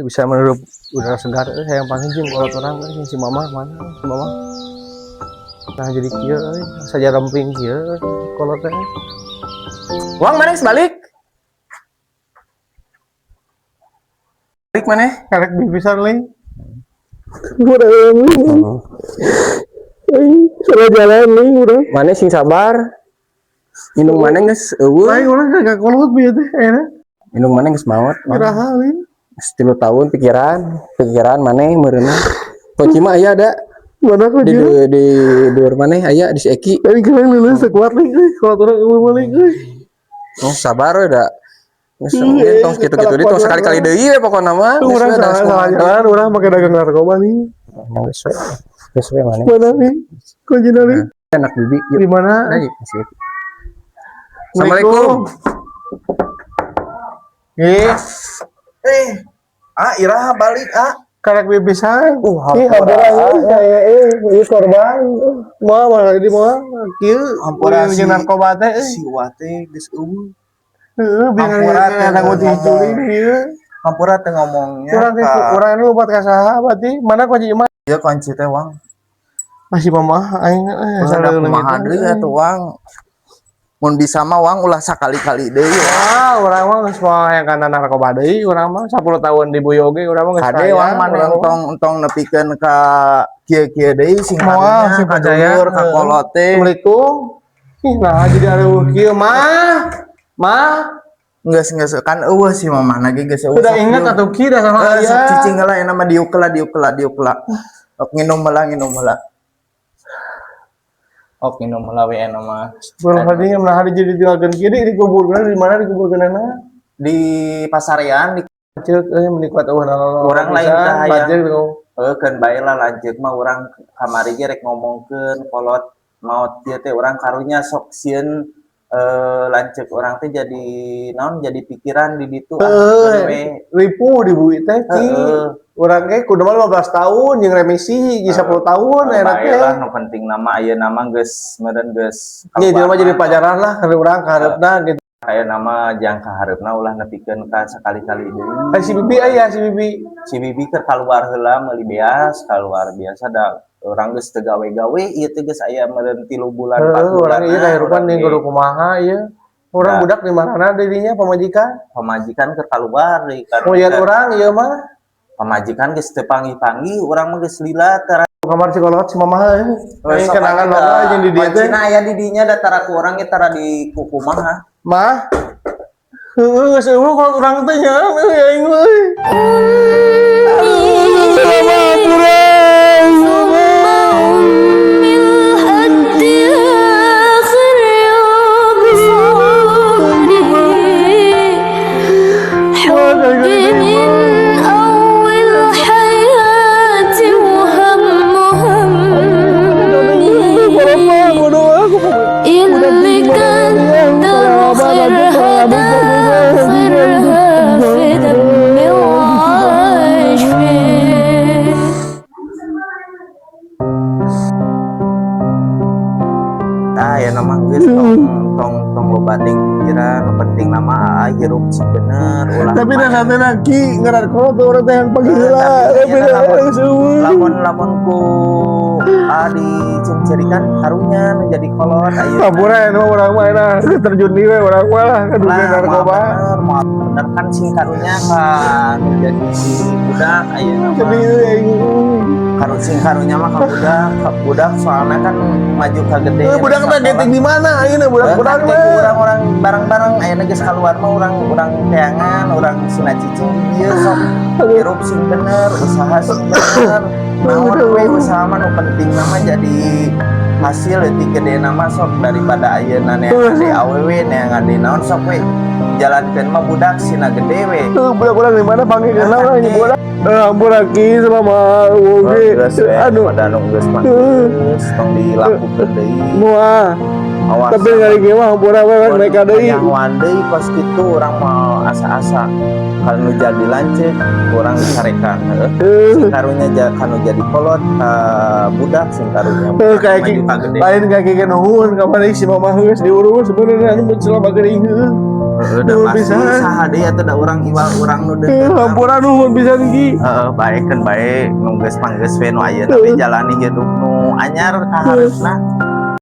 Bisa menghirup udara segar euy, hayang panggih jeung kolot urang euy, si mama mana si mama. Nah, jadi kieu euy, saja remping kieu euy, kolot teh. Wang, mana geus balik? Balik mana? Karek bibisan ling. Urang ling. Aing salah jalan ling urang. Mana sing sabar. Indung mana geus euweuh. Aing urang kagak kolot bieu teh ayeuna. Indung mana geus maot. Iraha ling. Geus 3 tahun pikiran, pikiran maneh meureunna. Kunci mah aya da Mana di kunci? di di maneh aya di si Eki. Aing keren leuleus teu kuat ling euy. Kolot urang euweuh mah ling euy. Oh, sabar we da. Geus Iya, tong kitu-kitu deui, tong sekali-kali deui we pokona mah. Geus Urang we, da salah salah jalan, urang make dagang narkoba nih. Geus we. Geus we maneh. Mana nih? Kuncina nih? Anak bibi yuk. Di mana? Nah, yuk, si Eki. Assalamualaikum. Eh, Eh, ah iraha balik ah. Karek bibisan. Ih, Hampura. hampura euy, saya ieu korban. Moal moal di moal kieu. Hampura Urang jeung narkoba teh euy. Si Wate geus euweuh. Heeh, bingung Hampura teh ada ngomong. Ngomong. Ieu. Hampura teh ngomongnya Urang teh ka urang nu buat ka saha berarti? Mana kunci imah? Ieu kunci teh Wang. Masih mama aing Ulah kumaha deui atuh Wang. Mun bisa mah Wang ulah sakali-kali deui. Wah, urang mah geus moal hayang kana narkoba deui, urang mah 10 tahun di Buyo oge urang mah geus Kade kaya, Wang maneh urang mah. Entong entong nepikeun ka kieu-kieu deui sing Moal karunya sing ka percaya. dulur ka kolot teh. Assalamualaikum. Ih, nah jadi areuweuh kieu mah. Mah, Geus geus kan euweuh si mamah ge geus euweuh. udah Sok ingat diuk. Atuh ki dah sama Eh, sok aya. Cicing heula eta mah, diuk heula, diuk heula, diuk heula. Ok nginum heula, nginum heula. Ok nginum heula we eta mah. Astagfirullahaladzim, nah hari jadi tinggalkeun kieu di dikuburkeun di mana dikuburkeunana? Di pasarean di Ceuk euy meni kuat euweuh naon. Urang lain teh hayang. Lanceuk tuh. Heuh, keun bae lah lanceuk mah, urang kamari ge rek ngomongkeun kolot maot kieu teh urang karunya sok sieun lanceuk urang teh jadi naon, jadi pikiran di ditu ah Heeh, keun we. Ripuh di bui teh ki. Heeh. Urang ge kudu mah 15 tahun jeung remisi jeung 10 tahun enak Bae teh. Lah nu penting nama ayeuna mah geus meureun geus Nya dia mah jadi mah. Pelajaran lah ka urang ka hareupna gitu. Aya nama jangka hareupna ulah nepikeun ka sakali-kali deui. Ai si Bibi aya si Bibi? Si Bibi keur kaluar heula meuli beas, kaluar biasa da urang geus teu gawe-gawe ieu teh geus aya meureun 3 bulan, 4 Heeh, urang ieu bulanan kahirupan urang jeung ge. Kudu kumaha ieu. Urang Da. Budak di mana dirinya pamajikan? Pamajikan keur kaluar deui kan. Moyan urang ieu mah. Pamajikan geus teu panggih-panggih, urang mah geus lila tara. Kamar si kolot si mama euy. Aing kenangan mama jeung di dieu teh. Kuncina aya di dinya da tara ku urang ge tara di kukumaha. Mah. Heeh, geus euweuh kolot urang teh nya euy aing euy. Aduh, hampura. أمي لحد آخر يوم في عمري، حبي من أول حياتي وهم همي اللي قدر خيرها ده خيرها في دمي وعايش فيه. Ah ya nama geus tong tong tong loba teuing pikiran, nu penting nama aa hirup sing bener ulah. Tapi dah satena ki ngaran kolot urang teh yang panggih heula. Tapi Tapi lamun geus euweuh. Lamun lamun ku aa dicirikan karunya menjadi kolot ayeuna. Hampura ya mah urang mah enak terjun deui we urang mah lah ka dunia Lah moal narkoba. Bener moal bener kan sing karunya kan jadi budak ayeuna mah. Sedih aing. Karu sing karunya mah ka budak, ka budak soalnya kan maju ka gede. Eh, budak teh geting di mana ayeuna budak-budak Budak mah? Urang-urang bareng-bareng ayeuna geus kaluar mah urang urang teangan, urang sina cicing di dieu sok hirup sing bener, usaha sing bener. Naon we usaha mah nu penting nama jadi hasil leutik gede nama sok daripada ayeuna neangan deui awewe, neangan deui naon, sok we jalankeun mah budak sina gede we. Tuh budak-budak di mana panggil kenal lah ini budak. Eh, ampun aki selama oge. Geus we, Aduh, pada nu geus mah geus tong dilakukeun deui. Moal. Awas. Tapi ngari ge mah hampura we kan mereka deui. Nyahoan deui kos kitu urang mau asa-asa. Kalau nu jadi lanceuk urang dicarekan heuh. Sing karunya kanu jadi kolot ka budak sing karunya Eh, kayak maju ka gede. Lain kayak ge nuhun kamari si mama geus diurus sebenarnya anu selama geuring heuh. Heeh, da Nuhun pasti pisan. Saha deui atuh, da urang iwal urang nu deukeut. Hampura, nuhun pisan, Ki. Heeh, bae, keun bae, nu geus mah geus we, nu ayeuna we jalani hidup nu anyar ka hareupna.